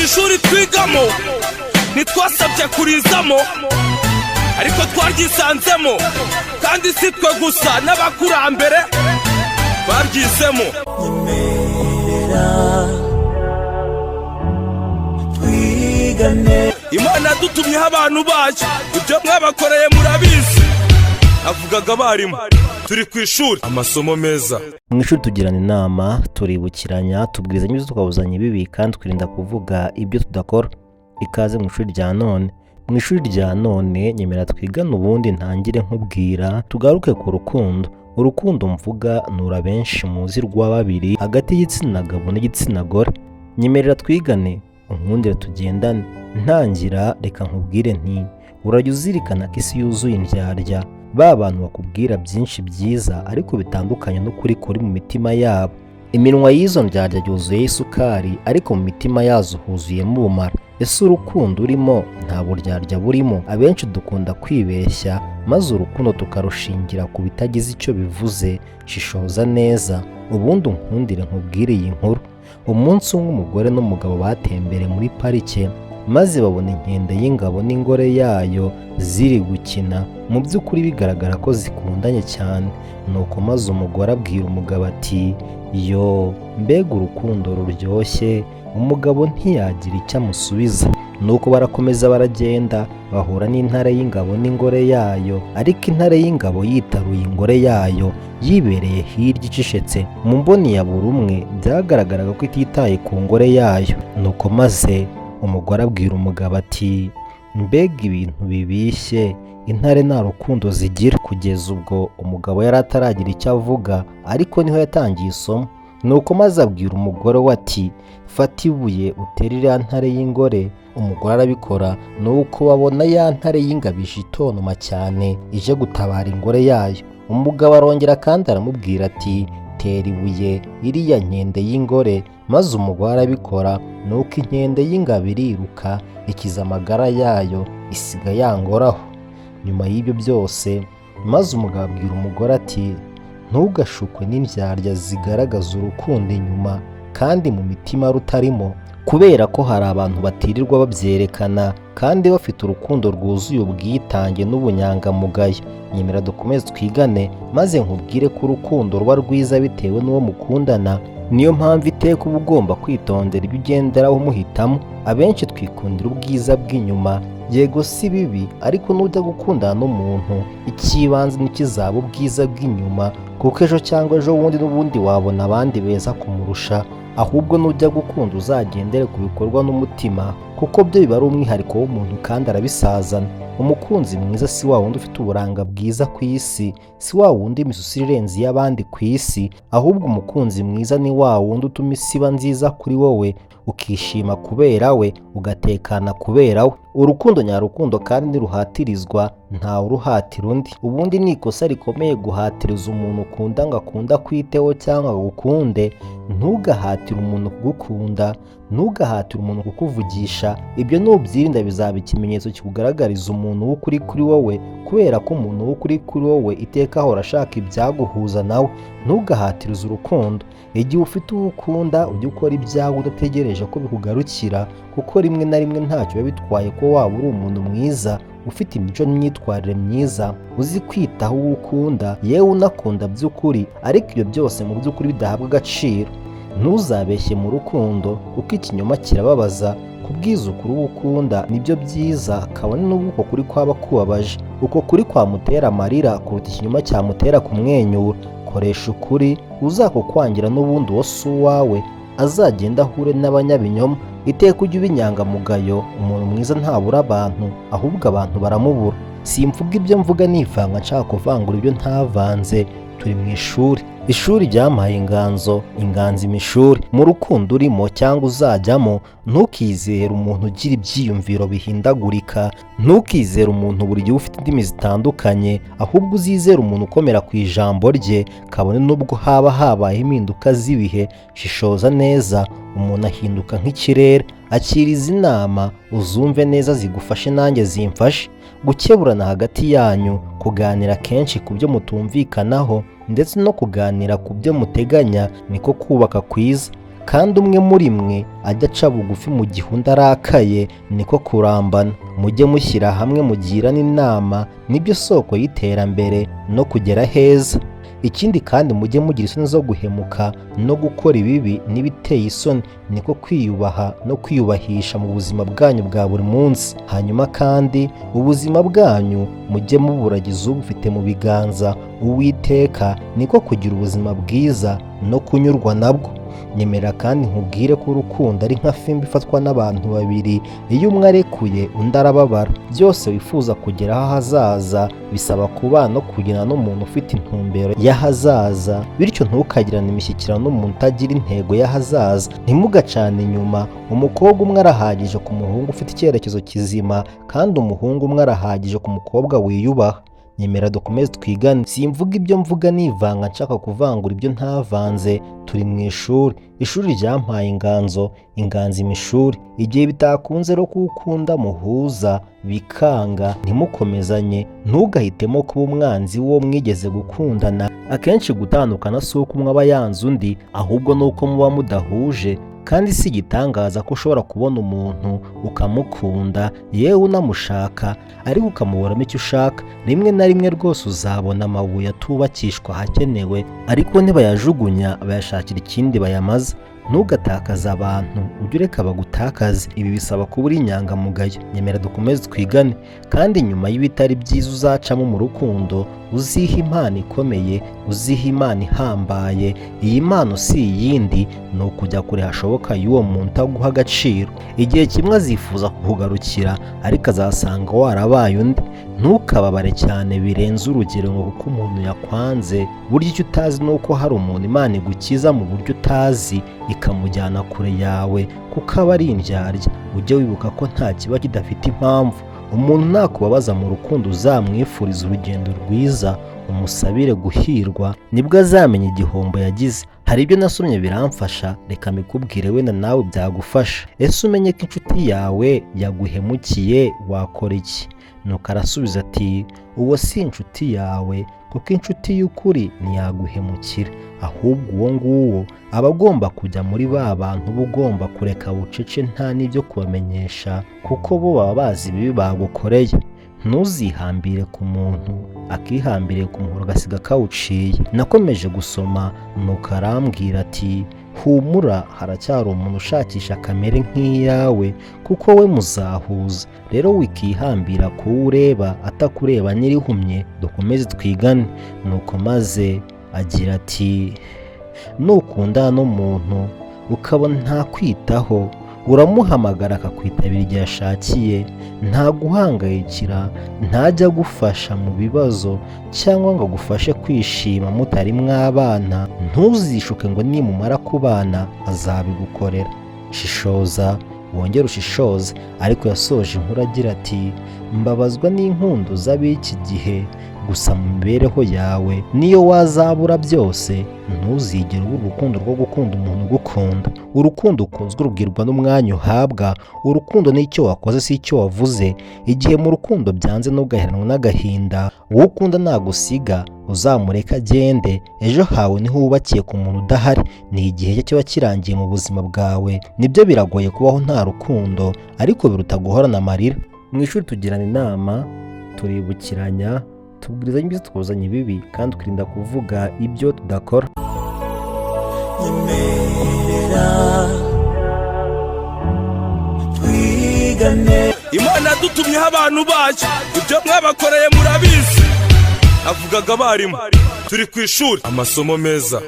Ishuri twigamo ntitwasabye kurizamo, ariko twaryisanzemo, kandi si twe gusa, n'abakurambere baryizemo. Nyemerera twigane. Imana yadutumyeho abantu bayo, ibyo mwabakoreye murabizi. Avugaga abarimu. Turi ku ishuri, amasomo meza. Mu ishuri tugirana inama, turibukiranya, tubwirizanya ibyiza, tukabuzanya ibibi, kandi twirinda kuvuga ibyo tudakora. Ikaze mu ishuri rya none. Mu ishuri rya none, nyemera twigane. Ubundi ntangire nkubwira, tugaruke ku rukundo. Urukundo mvuga nura benshi muzi rwa babiri, hagati y'igitsina gabo n'igitsina gore. Nyemerera twigane, unkundire tugendane. Ntangira, reka nkubwire nti: urajya uzirikana ko isi yuzuye indyarya, ba bantu bakubwira byinshi byiza ariko bitandukanye n'ukuri kuri mu mitima yabo. Iminwa y'izo ndyarya yuzuyeho isukari, ariko mu mitima yazo huzuyemo ubumara. Ese urukundo urimo nta buryarya burimo? Abenshi dukunda kwibeshya, maze urukundo tukarushingira ku bitagize icyo bivuze. Shishoza neza, ubundi unkundire nkubwire iyi nkuru. Umunsi umwe, umugore n'umugabo batembereye muri parike, maze babona inkende y'ingabo n'ingore yayo ziri gukina, mu by'ukuri bigaragara ko zikundanye cyane. Nuko maze umugore abwira umugabo ati: "Yo, mbega urukundo ruryoshye!" Umugabo ntiyagira icyo amusubiza. Nuko barakomeza baragenda, bahura n'intare y'ingabo n'ingore yayo, ariko intare y'ingabo yitaruye ingore yayo, yibereye hirya icecetse. Mu mboni ya buri umwe byagaragaraga ko ititaye ku ngore yayo. Nuko maze umugore abwira umugabo ati: "Mbega ibintu bibishye! Intare nta rukundo zigira." Kugeza ubwo umugabo yari ataragira icyo avuga, ariko niho yatangiye isomo. Nuko maze abwira umugore we ati: "Fata ibuye utere iriya ntare y'ingore." Umugore arabikora. Nuko babona ya ntare y'ingabo ije itontoma cyane, ije gutabara ingore yayo. Umugabo arongera kandi aramubwira ati: "Tera ibuye iriya nkende y'ingore." Maze umugore arabikora. Nuko inkende y'ingabo iriruka, ikiza amagara yayo, isiga ya ngore aho. Nyuma y'ibyo byose, maze umugabo abwira umugore ati: "Ntugashukwe n'indyarya zigaragaza urukundo inyuma kandi mu mitima rutarimo, kubera ko hari abantu batirirwa babyerekana kandi bafite urukundo rwuzuye ubwitange n'ubunyangamugayo." Nyemera dukomeze twigane, maze nkubwire ko urukundo ruba rwiza bitewe n'uwo mukundana. Niyo mpamvu iteka uba ugomba kwitondera ibyo ugenderaho umuhitamo. Abenshi twikundira ubwiza bw'inyuma. Yego si bibi, ariko nujya gukundana n'umuntu, icy'ibanze ntikizaba ubwiza bw'inyuma, kuko ejo cyangwa ejo bundi n'ubundi wabona abandi beza kumurusha. Ahubwo nujya gukunda, uzagendere ku bikorwa n'umutima, kuko byo biba ari umwihariko w'umuntu kandi arabisazana. Umukunzi mwiza si wa wundi ufite uburanga bwiza ku isi, si wa wundi imisusire irenze iy'abandi ku isi. Ahubwo umukunzi mwiza ni wa wundi utuma isi iba nziza kuri wowe, ukishima kubera we, ugatekana kubera we. Urukundo nyarukundo kandi ntiruhatirizwa, ntawe uruhatira undi. Ubundi ni ikosa rikomeye guhatiriza umuntu ukunda ngo akunde akwiteho cyangwa agukunde. Ntugahatire umuntu kugukunda, ntugahatire umuntu kukuvugisha. Ibyo nubyirinda bizaba ikimenyetso kikugaragariza umuntu w'ukuri kuri wowe, kubera ko umuntu w'ukuri kuri wowe iteka ahora ashaka ibyaguhuza nawe. Ntugahatirize urukundo. Igihe ufite uwo ukunda, ujye ukora ibyawe udategereje ko bikugarukira, kuko rimwe na rimwe ntacyo biba bitwaye ko waba uri umuntu mwiza, ufite imico n'imyitwarire myiza, uzi kwitaho uwo ukunda, yewe unakunda by'ukuri, ariko ibyo byose mu by'ukuri bidahabwa agaciro. Ntuzabeshye mu rukundo, kuko ikinyoma kirababaza. Kubwiza ukuri uwo ukunda nibyo byiza, kabone n'ubwo uko kuri kwaba kubabaje. Uko kuri kwamutera amarira kuruta ikinyoma cyamutera kumwenyura. Koresha ukuri, uzakukwangira n'ubundi uwo si uwawe, azagenda ahure n'abanyabinyoma. Iteka ujye uba inyangamugayo. Umuntu mwiza ntabura abantu, ahubwo abantu baramubura. Simvuga ibyo mvuga nivanga nshaka kuvangura ibyo ntavanze. Turi mu ishuri. Ishuri ryampaye inganzo, inganzo imishuri. Mu rukundo urimo cyangwa uzajyamo, ntukizere umuntu ugira ibyiyumviro bihindagurika, ntukizere umuntu buri gihe ufite indimi zitandukanye. Ahubwo uzizere umuntu ukomera ku ijambo rye, kabone n'ubwo haba habaye impinduka z'ibihe. Shishoza neza, umuntu ahinduka nk'ikirere. Akira izi nama, uzumve neza, zigufashe nanjye zimfashe. Gukeburana hagati yanyu, kuganira kenshi ku byo mutumvikanaho, ndetse no kuganira ku byo muteganya, niko kubaka kwiza. Kandi umwe muri mwe ajya aca bugufi mu gihe undi arakaye, niko kurambana. Mujye mushyira hamwe mugirane inama, nibyo soko y'iterambere no kugera heza. Ikindi kandi mujye mugira isoni zo guhemuka no gukora ibibi n'ibiteye isoni, niko kwiyubaha no kwiyubahisha mu buzima bwanyu bwa buri munsi. Hanyuma kandi ubuzima bwanyu mujye muburagiza ubufite mu biganza Uwiteka, niko kugira ubuzima bwiza no kunyurwa nabwo. Nyemera kandi nkubwire ko urukundo ari nka fimbo ifatwa n'abantu babiri, iyo umwe arekuye undi arababara. Byose wifuza kugeraho ahazaza bisaba kubana no kugirana n'umuntu ufite intumbero y'ahazaza, bityo ntukagirane imishyikirano n'umuntu utagira intego y'ahazaza. Ntimugacane inyuma, umukobwa umwe arahagije ku muhungu ufite icyerekezo kizima, kandi umuhungu umwe arahagije ku mukobwa wiyubaha. Nyemera dukomeze twigane. Simvuga ibyo mvuga nivanga nshaka kuvangura ibyo ntavanze. Turi mu ishuri, ishuri ryampaye inganzo, inganzo impa ishuri. Igihe bitakunze rero ko ukunda muhuza bikanga ntimukomezanye, ntugahitemo kuba umwanzi w'uwo mwigeze gukundana. Akenshi gutandukana si uko umwe aba yanze undi, ahubwo ni uko muba mudahuje. Kandi si igitangaza ko ushobora kubona umuntu ukamukunda, yewe unamushaka, ariko ukamuburamo icyo ushaka. Rimwe na rimwe rwose uzabona amabuye atubakishwa ahakenewe, ariko ntibayajugunya, bayashakira ikindi bayamaza. Ntugatakaze abantu, ujye ureka bagutakaze. Ibi bisaba kuba uri inyangamugayo. Nyemera dukomeze twigane. Kandi nyuma y'ibitari byiza uzacamo mu rukundo, uziha impano ikomeye, uziha impano ihambaye. Iyi mpano si iyindi, ni ukujya kure hashoboka y'uwo muntu utaguha agaciro. Igihe kimwe azifuza kukugarukira, ariko azasanga warabaye undi. Ntukababare cyane birenze urugero ngo kuko umuntu yakwanze. Burya icyo utazi ni uko hari umuntu Imana igukiza mu buryo utazi, ikamujyana kure yawe kuko aba ari indyarya. Ujye wibuka ko nta kiba kidafite impamvu. Umuntu nakubabaza mu rukundo uzamwifuriza urugendo rwiza, umusabire guhirwa, nibwo azamenya igihombo yagize. Hari ibyo nasomye biramfasha, reka mbikubwire wenda nawe byagufasha. Ese umenye ko inshuti yawe yaguhemukiye wakora iki? Nuko arasubiza ati uwo si inshuti yawe, kuko inshuti y'ukuri ntiyaguhemukira, ahubwo uwo nguwo aba agomba kujya muri ba bantu uba ugomba kureka bucece nta n'ibyo kubamenyesha, kuko bo baba bazi ibibi bagukoreye. Ntuzihambire ku muntu, akihambiriye ku muhoro agasiga kawuciye. Nakomeje gusoma, nuko arambwira ati humura, haracyari umuntu ushakisha kamere nk'iyawe, kuko we muzahuza. Rero wikihambira kuwo ureba atakureba nyirihumye, dukomeze twigane. Nuko maze agira ati nukundana n'umuntu ukabona ntakwitaho, uramuhamagara akakwitabira igihe ashakiye, ntaguhangayikira, ntajya agufasha mu bibazo cyangwa ngo agufashe kwishima mutari mwabana, ntuzishuke ngo nimumara kubana azabigukorera. Shishoza wongere ushishoze. Ariko yasoje inkuru agira ati mbabazwa n'inkundo z'ab'iki gihe, gusa mu mibereho yawe niyo wazabura byose, ntuzigere ubura urukundo rwo gukunda umuntu ugukunda. Urukundo ukunzwe urubwirwa n'umwanya uhabwa. Urukundo ni icyo wakoze si icyo wavuze. Igihe mu rukundo byanze ntugaheranwe n'agahinda, uwo ukunda nagusiga uzamureke agende, ejo hawe niho wubakiye ku muntu udahari. Ni igihe cye kiba kirangiye mu buzima bwawe. Nibyo biragoye kubaho nta rukundo, ariko biruta guhorana amarira. Mu ishuri tugirana inama, turibukiranya, tubwirizanya ibyiza tukabuzanya ibibi, kandi twirinda kuvuga ibyo tudakora. Nyemerera twigane. Imana yadutumyeho abantu bayo, ibyo mwabakoreye murabizi. Avugaga abarimu. Turi ku ishuri, amasomo meza.